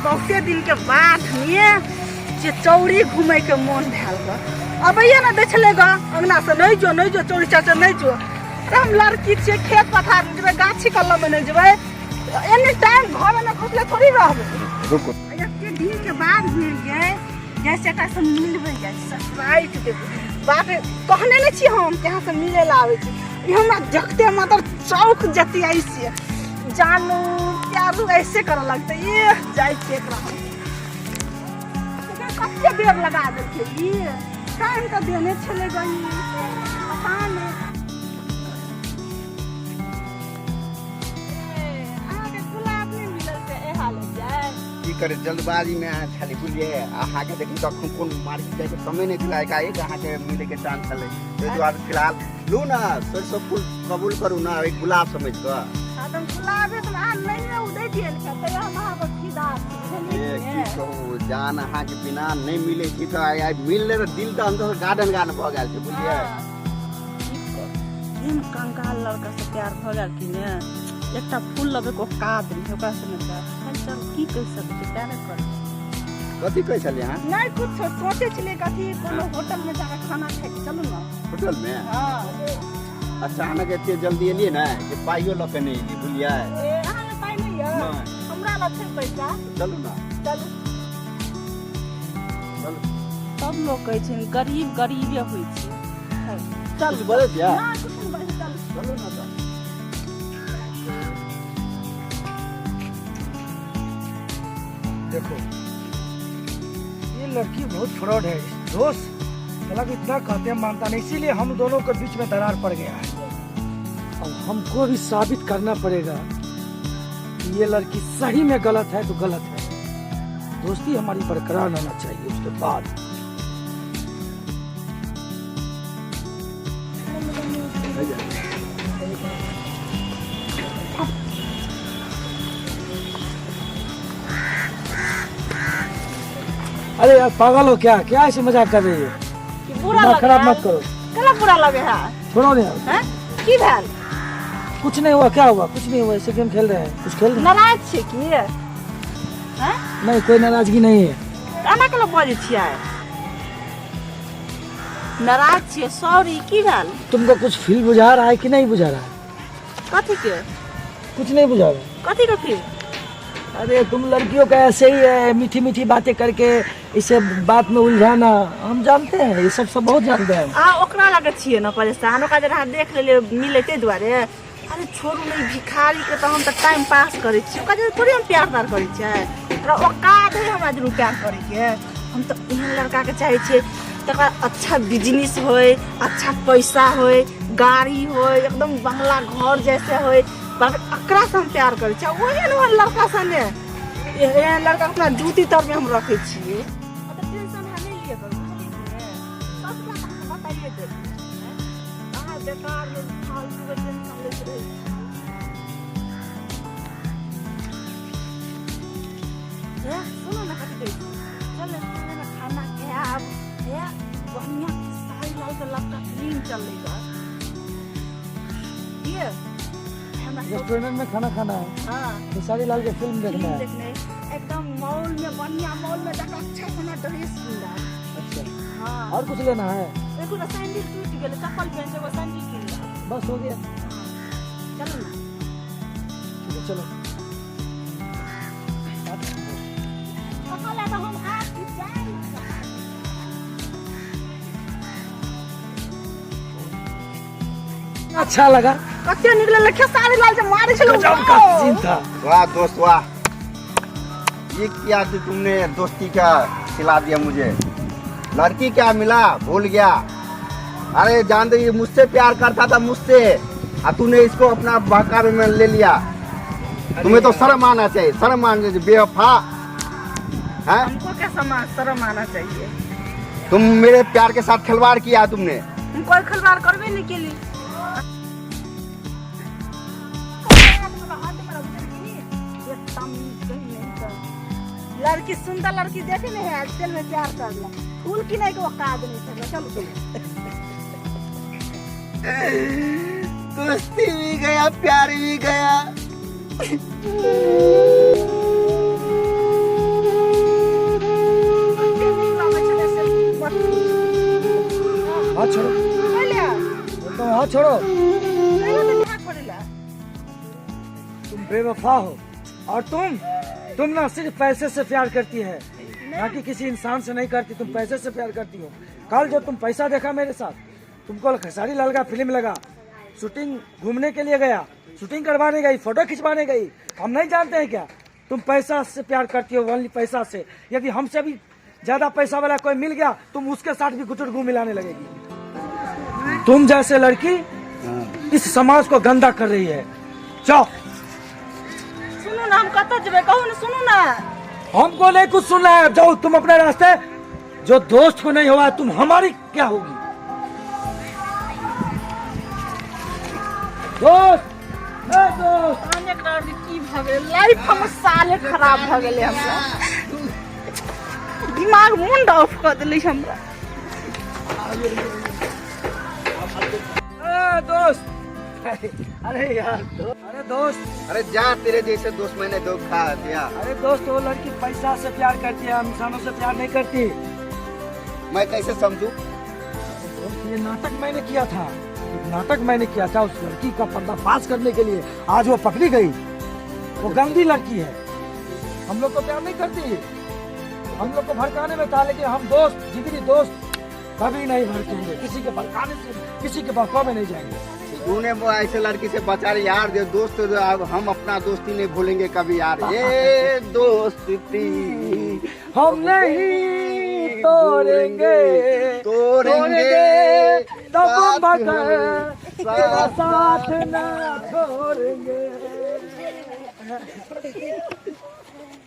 बहुते दिन के बाद में जे चौरी घूमे के मोन भेल ग। अबैये ने दै छलै ग अंगना से, नहीं जो नहीं जो चौरी चाचा नहीं जो। तऽ हम लड़की छियै, खेत पथार मे जेबै, गाछी कलम मे नहीं जेबै, एनी टाइम घर में घुसले थोड़ी रहबै। रुको। एते दिन के बाद मिल गए, जैसे एकरा से मिलबै जाइ, सरप्राइज देबै। बाप रे, कहने नहि छी हम कि अहाँ से मिले ला आबै छी। ई हमरा देखते मतलब चौक जती ऐसे जानू प्यारू ऐसे करऽ लगतै। ये जाइ छी एकरा हम। एकरा कते देर लगा देलकै, ई टाइम तऽ देने छलै गई, पता नहि। अहाँके गुलाब नहि मिलल से ए हाल जाइ। की करे, जल्दबाजी में अहाँ छली बुझलियै। अहाँके देखी तखन कोन मार्केट जाइके समय नहि छलै, एकाएक अहाँके मिलैके चांस छलै, ताहि दुआरे फिलहाल लू ना सरिसो फूल कबूल करू ना एक गुलाब समझ कऽ। हाँ, तऽ हम गुलाबे तऽ अहाँ नहिए ओ दै दियै ने, तैयो हम अहाँ पर फिदा छी, बुझलियै ए, कि की ने? कहू जान, अहाँके बिना नहि मिलै छी तऽ आइ आइ मिललै तऽ दिल तऽ अन्दर गार्डन गार्डन भऽ गेल छै बुझलियै। हाँ। की कहू, एहन कंगाल लड़का से प्यार भऽ गेल कि ने, एकटा फूल लबे के औकात नहि ओकरा से ने प्यार। चल चल, की कहि सकै छी, प्यारे कर। कथी कहै छलियै अहाँ? नहि कुछ, सोचै छलियै कथी कोनो होटल में जाके खाना खाइ, चलू ने। होटल में? हाँ। अचानक एते जल्दी एलियै ने कि पाइयो लऽ के नहि एलियै बुझलियै। ए, अहाँ लग पाइ नहि यऽ? नहि। हमरा लग छै पैसा। चलू ने। चलू। चलू। सब लोग कहै छै गरीब गरीबे होइ छै। चल। किछु बजै छियै? नहि, कुछ नहि बजै, चलू। चलू ने तऽ। देखो ये लड़की बहुत फ्रॉड है दोस्त, साला को इतना कहते हैं मानता नहीं, इसीलिए हम दोनों के बीच में दरार पड़ गया है। अब हमको भी साबित करना पड़ेगा कि ये लड़की सही में गलत है तो गलत है। दोस्ती हमारी बरकरार रहना चाहिए उसके बाद। अरे यार पागल हो क्या, क्या ऐसे मजाक कर रही हो? बुरा दिमाग लगे खराब है। मत करो। केना बुरा लगे है? छोड़ो नहीं यार। हैं? की भेल? कुछ नहीं हुआ। क्या हुआ? कुछ नहीं हुआ। ऐसे गेम खेल रहे हैं, कुछ खेल रहे हैं। नाराज छियै की? हैं? नहीं, कोई नाराजगी नहीं है। एना केना बजै छियै? नाराज छियै, सॉरी। की भेल? तुमको कुछ फील बुझा रहा है कि नहीं बुझा रहा है? कथी के? कुछ नहीं बुझा रहा है? कथी के फील? अरे तुम लड़कियों का ऐसे ही है, मीठी मीठी बातें करके इसे बात में उलझाना। हम जानते हैं ये सब, सब बहुत जानते हैं। आ ओकरा लगे छियै ने परेशान, ओकरा जे अहाँ देख लेलियै मिलै ताहि दुआरे। अरे छोड़ू ने ई भिखारी के, तऽ हम तऽ टाइम पास करै छियै, ओकरा जे थोड़े हम प्यार तार करै छियै। ओकरा औकात है हमरा जरूर प्यार करैके? हम तऽ एहन लड़काके चाहै छियै तकर अच्छा बिजनेस होय, अच्छा पैसा होय, गाड़ी होय, एकदम बंगला घर जैसे होय, बाप रे, एकरा से हम प्यार करै छियै। ओहन ओहन लड़का से ने, एहन लड़का अपना जूती तर में हम रखै छियै। ओते टेंशन अहाँ नहि लिअ करू, बुझलियै कि ने? सबटा तऽ अहाँके बताइए देब। अहाँ बेकार मे फालतू के टेंशन लैत रहै छी। हे सुनू ने, कथी कहै छी, चल ने खाना खायब। हे बढ़िआँ साड़ी लाल के लड़का फिल्म चललै ग, ये हमरा सब- रेस्टोरेंट में खाना खाना है? हाँ। खेसारी लाल के फिल्म देखना फिल्म है? देखने, एकदम मॉल में, बढ़िया मॉल में जाकर अच्छा से हमरा ड्रेस किनला। अच्छा। हाँ। और कुछ लेना है? देखू ने, सैंडल टूटि गेलै, चप्पल पहन एगो सैंडल किन ला। बस हो गया? चलू ने। ठीक है, चलो। कहाँ लए तऽ हम आब जायब। अच्छा लगा। कते निकलल लै खेसारी लाल जे मारै छलै। गजब का सीन था। वाह दोस्त वाह, ये क्या कि तुमने दोस्ती का सिला दिया मुझे। लड़की क्या मिला भूल गया। अरे जान दे, ये मुझसे प्यार करता था मुझसे, और तूने इसको अपना बहकावे में ले लिया। तुम्हें तो शर्म आना चाहिए, शर्म आना चाहिए, बेवफा है। हमको क्या समाज शर्म आना चाहिए? तुम मेरे प्यार के साथ खिलवाड़ किया तुमने। हम कोई खिलवाड़ करबे नहीं केली। लड़की सुंदर लड़की देखे नहीं है आजकल में, प्यार कर ला फूल की नहीं के औकात नहीं था। चलो चलो। दोस्ती भी गया, प्यार भी गया। हाथ छोड़ो। कैला? बोलता हूँ हाथ छोड़ो। कैला तऽ झाग पड़ेला? तुम बेवफा हो और तुम ना सिर्फ पैसे से प्यार करती है, ना कि किसी इंसान से नहीं करती। तुम पैसे से प्यार करती हो। कल जो तुम पैसा देखा मेरे साथ, तुमको खेसारी लाल का फिल्म लगा, शूटिंग घूमने के लिए गया, शूटिंग करवाने गई, फोटो खिंचवाने गई, हम नहीं जानते हैं क्या? तुम पैसा से प्यार करती हो, ओनली पैसा से। यदि हमसे भी ज्यादा पैसा वाला कोई मिल गया, तुम उसके साथ भी गुटुर गु मिलाने लगेगी। तुम जैसे लड़की इस समाज को गंदा कर रही है। जाओ। सुनू ना, हम कतऽ जेबै कहू ने, सुनू ना। हमको नहीं कुछ सुनना है, जाओ तुम अपने रास्ते। जो दोस्त को नहीं हुआ, तुम हमारी क्या होगी? दोस्त, ए दोस्त। आने एकरा आर की भऽ गेलै? लाइफ हमर साले खराब भऽ गेलै। हमरा दिमाग मुंड ऑफ कऽ देलै हमरा। ए दोस्त, अरे यार, अरे दोस्त। अरे जा, तेरे जैसे दोस्त मैंने धोखा दिया। अरे दोस्त, वो लड़की पैसा से प्यार करती है, इंसानों से प्यार नहीं करती। मैं कैसे समझू? दोस्त, ये नाटक मैंने किया था, नाटक मैंने किया था उस लड़की का पर्दाफाश करने के लिए। आज वो पकड़ी गई। वो गंदी लड़की है, हम लोग को प्यार नहीं करती। हम लोग को भड़काने में था, लेकिन हम दोस्त, जिगरी दोस्त कभी नहीं भड़केंगे। किसी के भड़काने से, किसी के बहकावे में नहीं जाएंगे। तूने वो ऐसे लड़की से बचा रही यार। जो दोस्त, अब हम अपना दोस्ती नहीं भूलेंगे कभी यार, ये दोस्ती हम नहीं तोड़ेंगे, तोड़ेंगे तब साथ मगर तेरा साथ साथ ना छोड़ेंगे।